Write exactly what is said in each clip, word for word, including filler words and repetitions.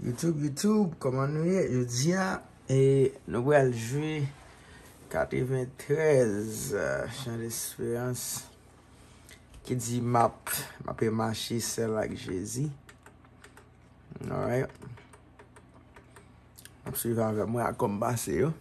YouTube, YouTube, kòman nou ye? Jodi a, e, nou pral jwe katreventrèz, eh, Chan Desperans, ki di m ap, m ap mache sèl ak Jezi. Alright. Ap swiv avè mwen ak kòm pase yo.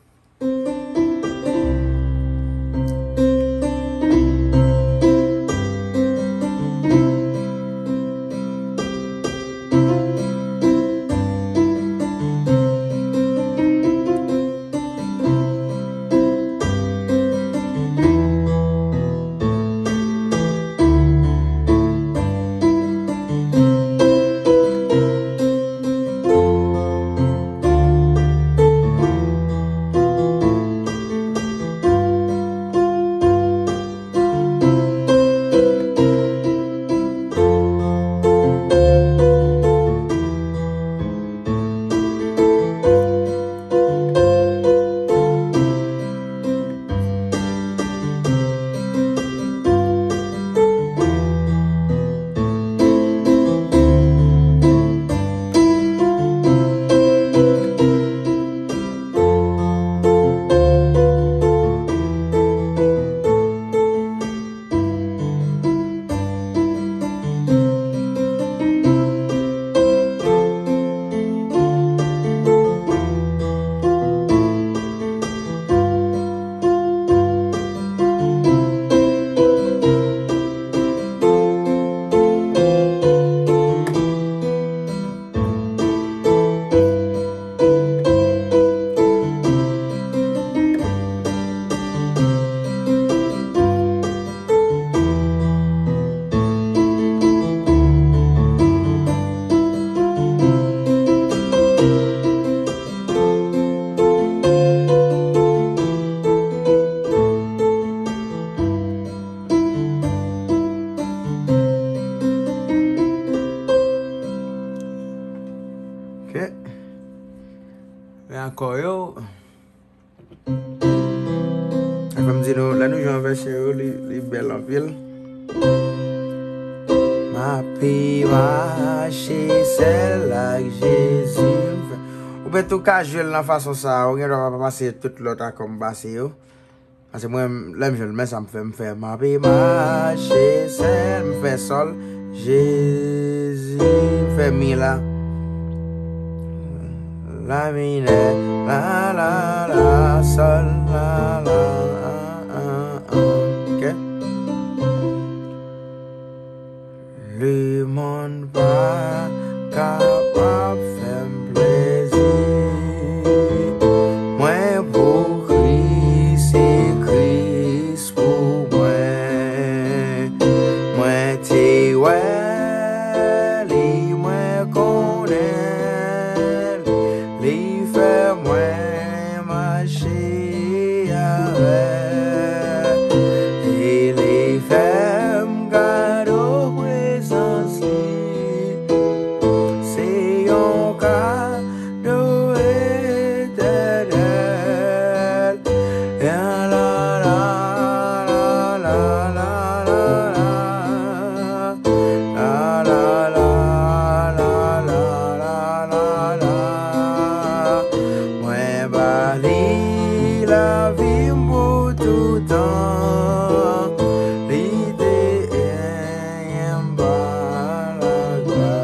Ok. Men akò yo. Fò m di nou, lè nou jwe an vèsyon yo, li, li bèl anpil. M ape mache sèl ak Jezi. Ou pè tou ka jwe l nan fason sa a, ou gen dwa pa pase tout lòt akò m pase yo. Paske mwen, lè m jwe l, men sa m fè, m fè, m ape mache sèl, m fè sòl, Jezi, m fè mi la. La minè, la, la, la, sòl, la, la, an, an, an. Ok. Lemonn pa kapab fè m plezi. Mwen pou Kris, se Kris pou mwen. Mwen te wè li, mwen konnen li. Li fè mwen mache avè l. E li fè m gade prezans li. Se yon kado etènèl. La, la, la, la, la, la, la, la. La, la, la, la, la, la, la, la. Mwen ba li lavi m pou toutan. Li te enyen m pa lagwa.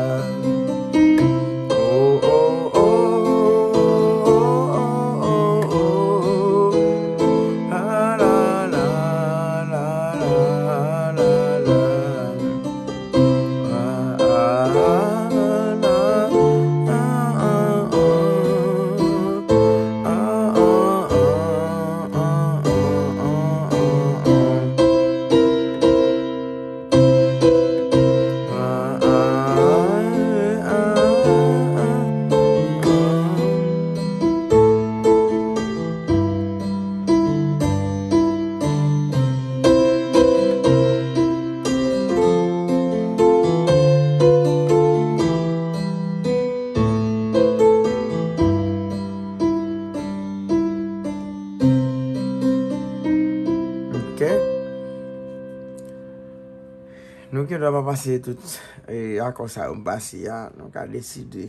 Oh, oh, oh. La, la, la, la, la, la, la. Ok. Nou gen dwa pa pase tout, eh, akò sa yo m pase a. Nou ka deside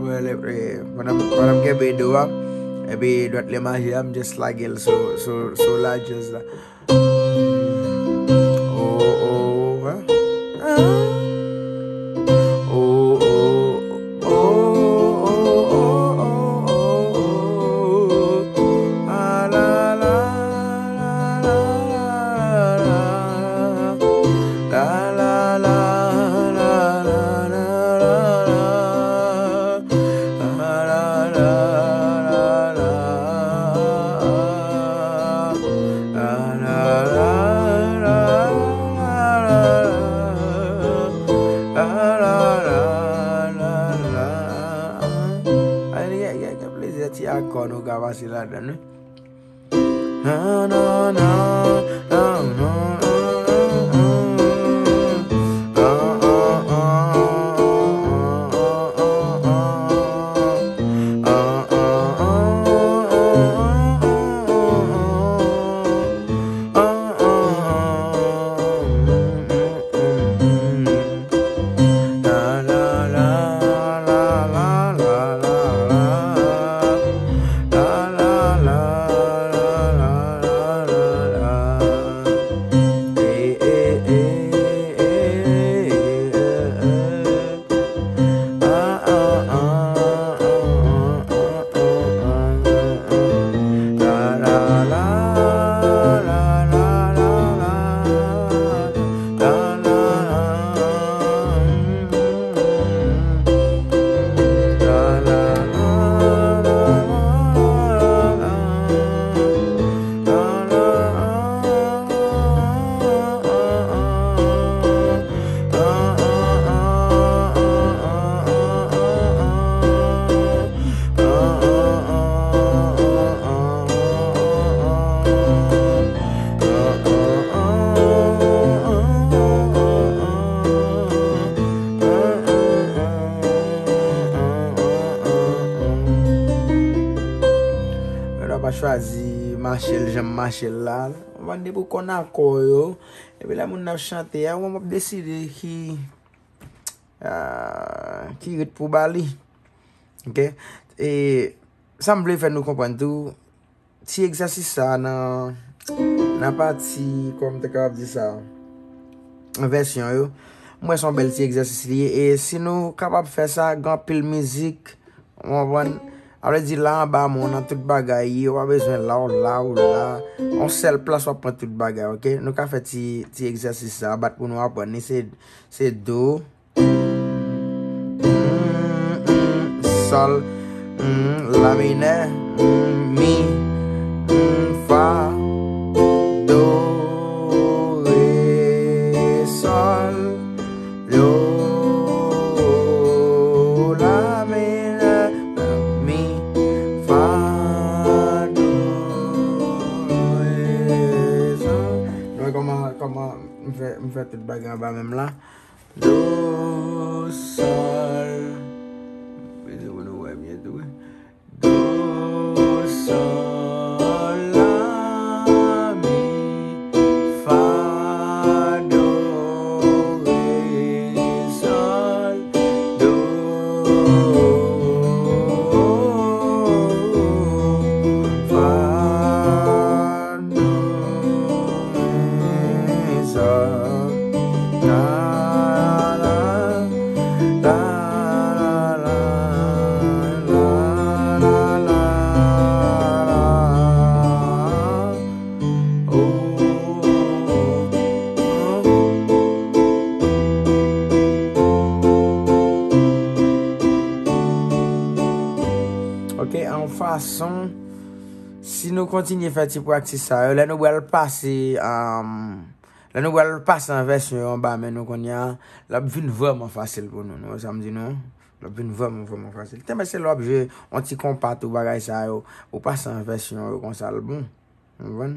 Well, eh, pandan, pandan m kenbe do a, epi dwat li maje a, m just lage l sou, sou, sou la jazz la. Oh, oh, ah, ah. Oh, oh, oh, oh, oh, oh, oh. Ah, la, la, la, la, la, la. La, la, la, la, la, la, la. Ay, gen, gen, gen plizyè ti akò nou ka pase ladan l, wi. Na, na, na, na, na, na, na. Di mache l jan m mache l la. Ou konprann, depi w konn akò yo, epi lè moun nan ap chante a, ou menm w ap deside ki, ah, ki rit pou ba li. Oke? E sa m vle fè nou konprann tou, ti egzèsis sa a nan, nan pati, kòman m te kapab di sa, vèsyon yo. M wè se yon bèl ti egzèsis li ye. E si nou kapab fè sa, gen anpil mizik, ou konprann? Sa vle di la anba men w nan tout bagay ye, ou pa bezwen la, w la, w la. Yon sèl plas w ap pran tout bagay, oke? Nou ka fè ti, ti egzèsis sa a, bat pou nou aprann li, se, se do, mm, mm, sòl, mm, la minè, mm, mi, mm, fa, do, re, sòl, do, la minè, mi, fa, do, re, sòl. Nou wè kòman, kòman m fè, m fè tout bagay anba menm la. Do, sòl. Bezwen pou nou wè byen tou, wi. Do, sòl, la, mi, fa, do, re, sòl, do, fa, do, re, sòl, la, la, la, la, la, la, la, la. Oh, oh, oh. Ok, an fason, si nou kontinye fè ti praktis sa yo, lè nou pral pase, um, lè nou pral pase an vèsyon yo anba men nou kounye a, l ap vin vrèman fasil pou nou. Nou wè sa m di nou? L ap vin vrèman, vrèman fasil. Tèmen se lè w ap jwe yon ti konpa tou bagay sa yo, ou pase an vèsyon yo konsa l bon. Ou konprann?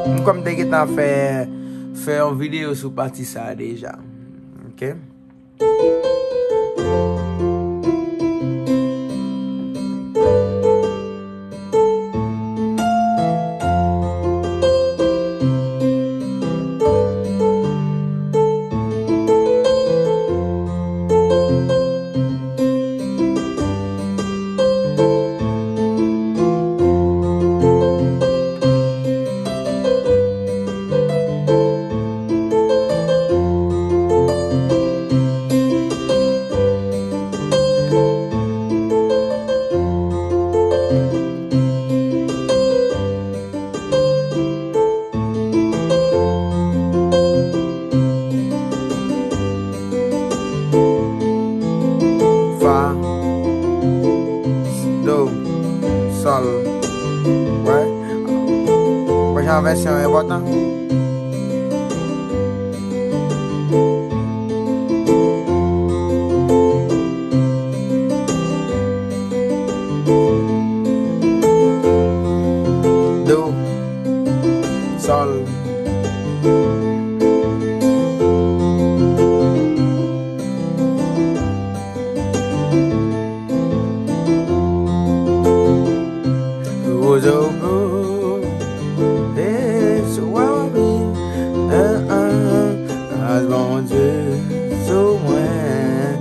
M kòm te gentan fè, fè yon videyo sou pati sa a deja. Ok? Fa, do, sòl. Wè. Wè jan vèsyon an enpòtan. Do, sòl. Wozo, eh, so wè w ap viv, eh, eh, gras Bondye sou mwen,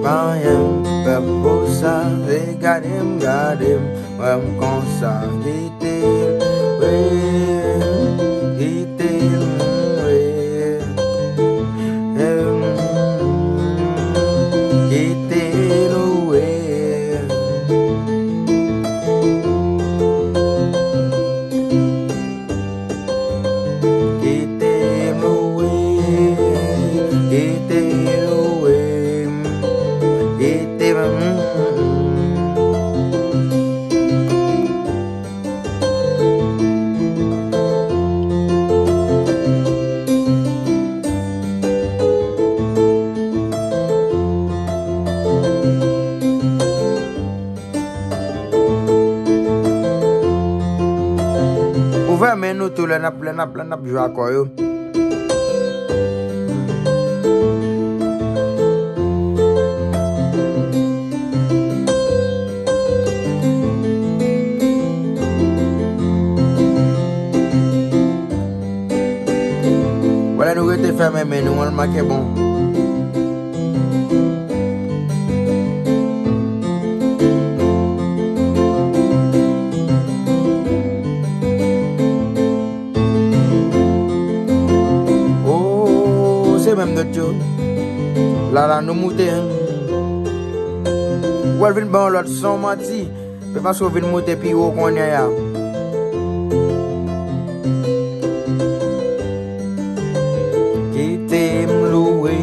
pa anyen m pè pou sa, se gade m, gade m, wè m konsa, kite l, wi, kite l, wi. Kite nou ye. Kite nou ye. Kite nou ye. Kite nou ye. Ouvè men nou tou lè n ap, lè n ap, lè n ap jwe akò yo. Fèmen men nou, an make bon. Oh, se menm nòt yo. La la nou moute, hein. Ou al vin ban yon lòt son, manti. Se paske w vin moute pi wo kounye a. Kite m louwe.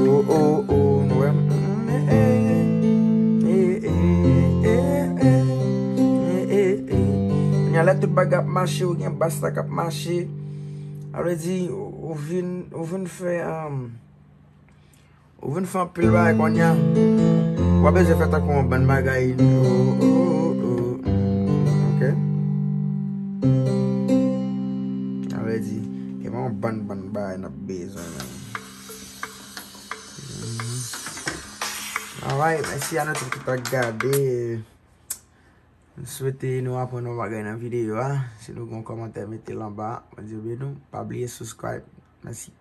Oh, oh, oh, nou wè m. Mm, eh, eh, eh, eh, eh, eh, eh, eh, eh, eh. Kounye a lè tout bagay ap mache, ou gen bas la k ap mache. Sa vle di, ou, ou vin, ou vin fè, um, ou vin fè anpil bagay kounye a. W ap bezwen fè tankou yon bann bagay. Oh, oh, oh, oh. Ok. Sa vle di, gen yon bann, bann bagay n ap bezwen, man. Mhm. Alright, mèsi a nou tout ki t ap gade. M swete nou aprann yon bagay nan videyo a. Si nou gen yon kòmantè, mete l anba. Bondye beni nou. Pa bliye subscribe. Mèsi.